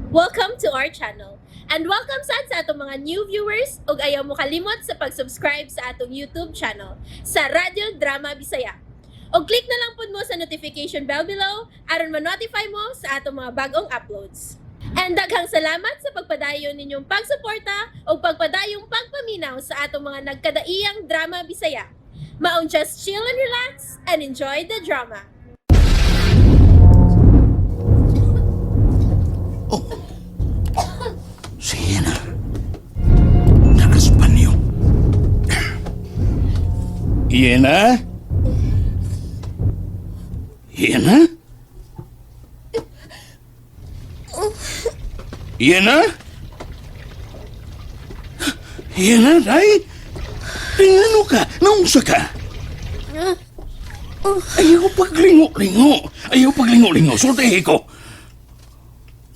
Welcome to our channel. And welcome sad sa atong mga new viewers ug ayaw mo kalimot sa pag-subscribe sa atong YouTube channel sa Radyo Drama Bisaya. Og click na lang pud mo sa notification bell below aron ma-notify mo sa atong mga bagong uploads. And daghang salamat sa pagpadayon ninyong pagsuporta ug pagpadayong pagpaminaw sa atong mga nagkadaiyang drama Bisaya. Maong just chill and relax and enjoy the drama. Sige na. Nakaspanyo. Iena? Iena? Iena? Iena, day? Tingano ka? Naunsa ka? Ayaw paglingo-lingo. Ayaw paglingo-lingo. Sultihi ko.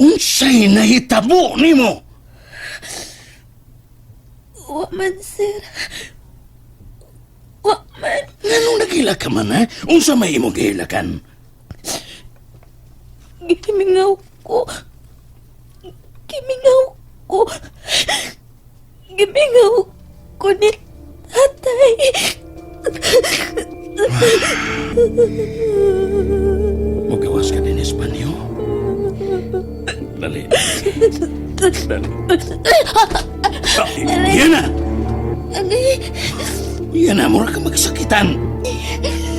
Unsay nahitabo nimo? Wa man, sir. Wa man. Nganong nagila ka man, ha? Unsa may imong gihilakan? Gimingaw ko. Gimingaw ko. Gimingaw ko ni tatay. Mugawas ka din Espanyo. Dali. Dali. Ah, yan na! Yan na, mura ka magsakitan.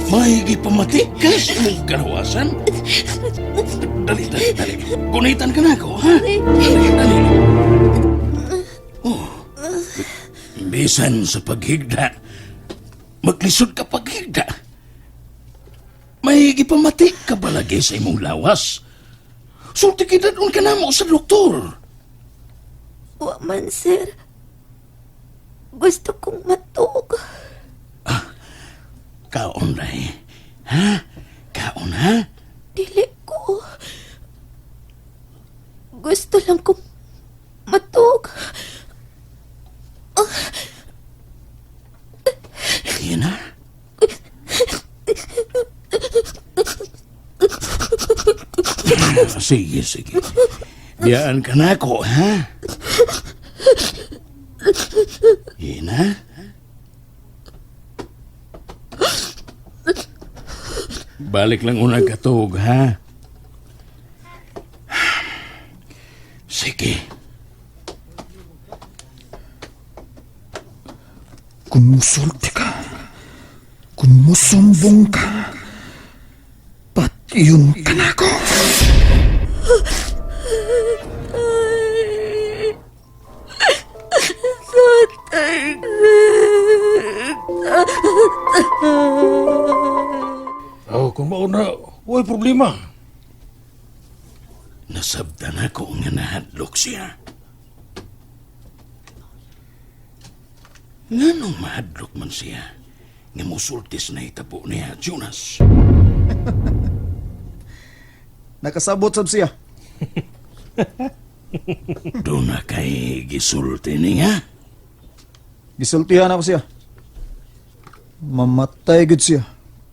Mahigi pamati ka sa imong karawasan. Dali, dali, dali. Gunitan ka na ako, ha? Dali, dali. Oh. Bisan sa paghigda, maglisod ka paghigda. Mahigi pamati ka ba lagi sa imong lawas? Sulti kidadon ka namo sa doktor. Wa man, sir. Gusto kong matug. Kaon, day. Ha? Kaon, ha? Dili ko. Gusto lang kong matug. Yan na. Sige, sige. Diyan ka na ako, ha? Yan na. Balik lang unang katog, ha? Sige. Kung musulti ka, kung musumbong ka, patyon ka na ako. Oh, kung mauna, huwag problema. Nasabtan ako nga nahadlok siya. Nganong mahadlok man siya nga musultis na itabo niya, Jonas? Nakasabot sab siya. Doon na kay gisulti niya. Gisultihan ako siya. Mamatay gud siya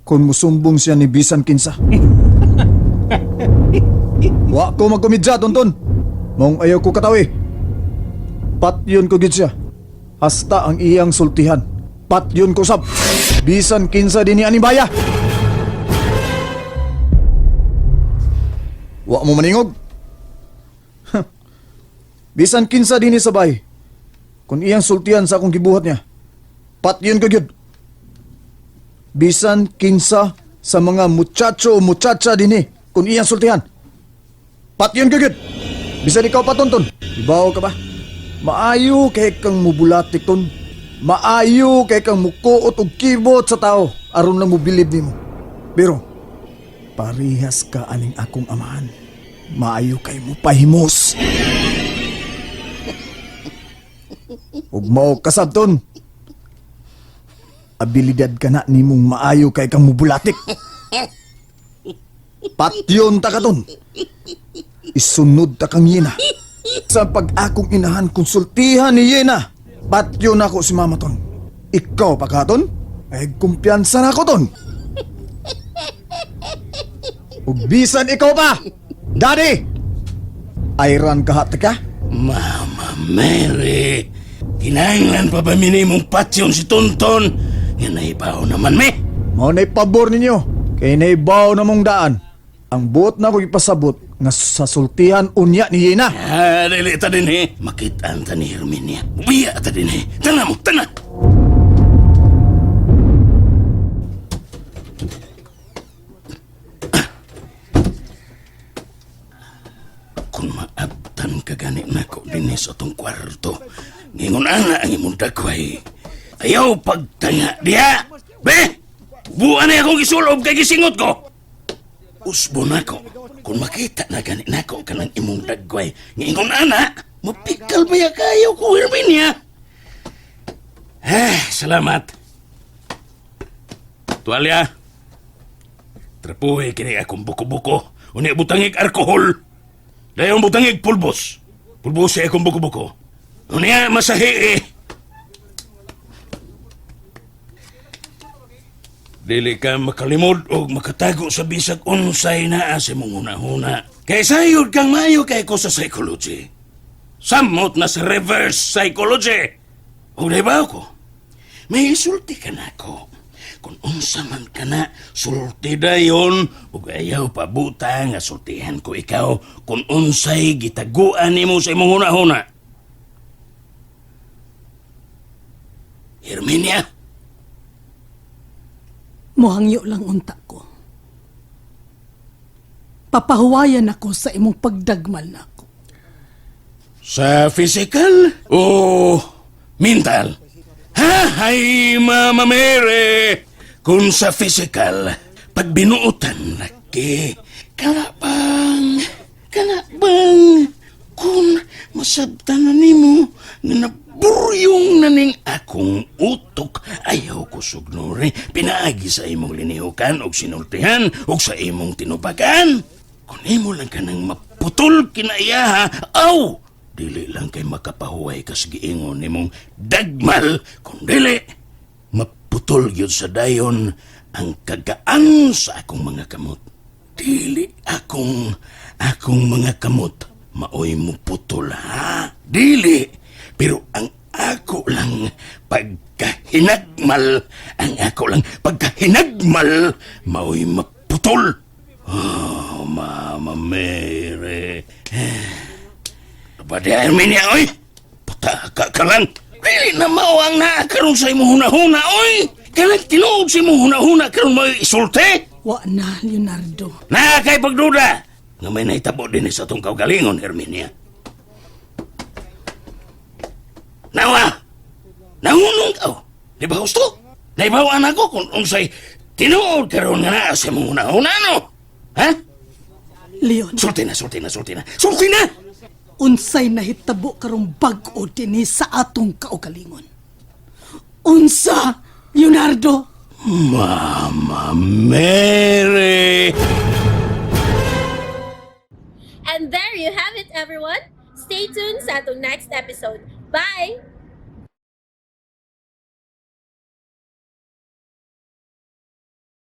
kung musumbong siya ni bisan kinsa. Wa ko magkomedya, tonton. Mong ayaw ko katawi. Patyon ko gid siya. Hasta ang iyang sultihan. Patyon ko sab. Bisan kinsa dinhi aning baya. Wa mo maningog. Bisan kinsa dinhi sa bay. Kung iyang sultihan sa akong gibuhat niya, patyon ka gyud. Bisan kinsa sa mga muchacho o muchacha dinhi, kung iyang sultihan, patyon ka gyud. Bisan ikaw pa, tonton. Ibaw ka ba? Maayo kay kang mubulatik ton. Maayo kay kang mukuot og kibot sa tao aron lang mobilib nimo. Pero parehas ka aning akong amahan. Maayo kay mo pahimos. Ug mao kasabton. Abilidad ka na nimong maayo kay kang mubulatik. Patyon ta katon. Isunod ta kang Yena. Sa pag-akong inahan konsultihan ni Yena. Patyon ako si Mama ton. Ikaw pa katon? Ay kumpiyansa na ako ton. Ug bisan ikaw pa. Daddy! Ayran ka hata ka? Mama Mary, kinahanglan pa ba minimong patyon si Tonton? Nga naibaw naman me. Mao na'y pabor ninyo. Kay naibaw na mong daan. Ang buot na ko ipasabot nga sa sultihan unya ni Yena. Ah, dili ta din eh. Makitaan ta ni Herminia. Biya ta din eh. Tana mo, tana! Kung maabtan ka gani nako dinhi sa atong kwarto, ngingon ana ang imong dagway. Ayaw pagtanga diha! Be! Buwan na akong gisulob kay gisingot ko! Usbo nako. Kung makita na gani nako kanang imong dagway, ngingon ana, mapikal ba ya kayo ko Herminia? Eh, salamat. Tuwalya. Trapuhi kini akong buko-buko. Unya butangig alkohol. Dayon butangig pulbos. Pulbos siya akong buko-buko. Unya masahi eh. Dili ka makalimod o makatago sa bisag unsay naa sa imong hunahuna. Kay sayod kang maayo kay ko sa psychology. Samot na sa reverse psychology. O di ba ako? May isulti ka na ako. Kung unsa man ka na, sulti dayon, ug ayaw pabuta nga sultihan ko ikaw kung unsay gitaguan nimo sa imong hunahuna. Herminia, Mohangyo lang unta ko. Papahuwayan ako sa imong pagdagmal nako. Sa physical o mental? Ha? Ay, Mama Mary! Kung sa physical, pag binuotan laki, kana bang, kana bang, kung masabtan na nimo nga naburyong na ning akong utok, ayaw ko sugnori, pinaagi sa imong linihukan og sinultihan og sa imong tinubagan. Kung imo lang ka nang maputol kinaiyaha, aw! Dili lang kay makapahuway kas giingon nimong dagmal, kung dili, maputol gyud sa dayon ang kagaan sa akong mga kamot. Dili akong akong mga kamot maoy mo putol ha. Dili, pero ang ako lang pagkahinagmal, ang ako lang pagkahinagmal maoy maputol. Oh, Mama Mary. Pwede Herminia, oy! Putaka ka lang! Dili na mao ang naa karon sa imong hunahuna, oy! Kanang tinuod sa imong hunahuna karon mo isulti! Wa na, Leonardo. Naa kay pagduda! Nga may nahitabo din sa atong kaugalingon, Herminia. Nawa! Nahunong ka! oh. Di ba husto? Naibawaan ako kung unsay tinuod karon nga naa sa imong hunahuna, no? Ha? Leon, Sulti na, sulti na, sulti na! Sulti na! unsay nahitabo karong bag-o dinhi sa atong kaugalingon? Unsa, Leonardo? Mama Mary! And there you have it, everyone. Stay tuned sa atong next episode. Bye!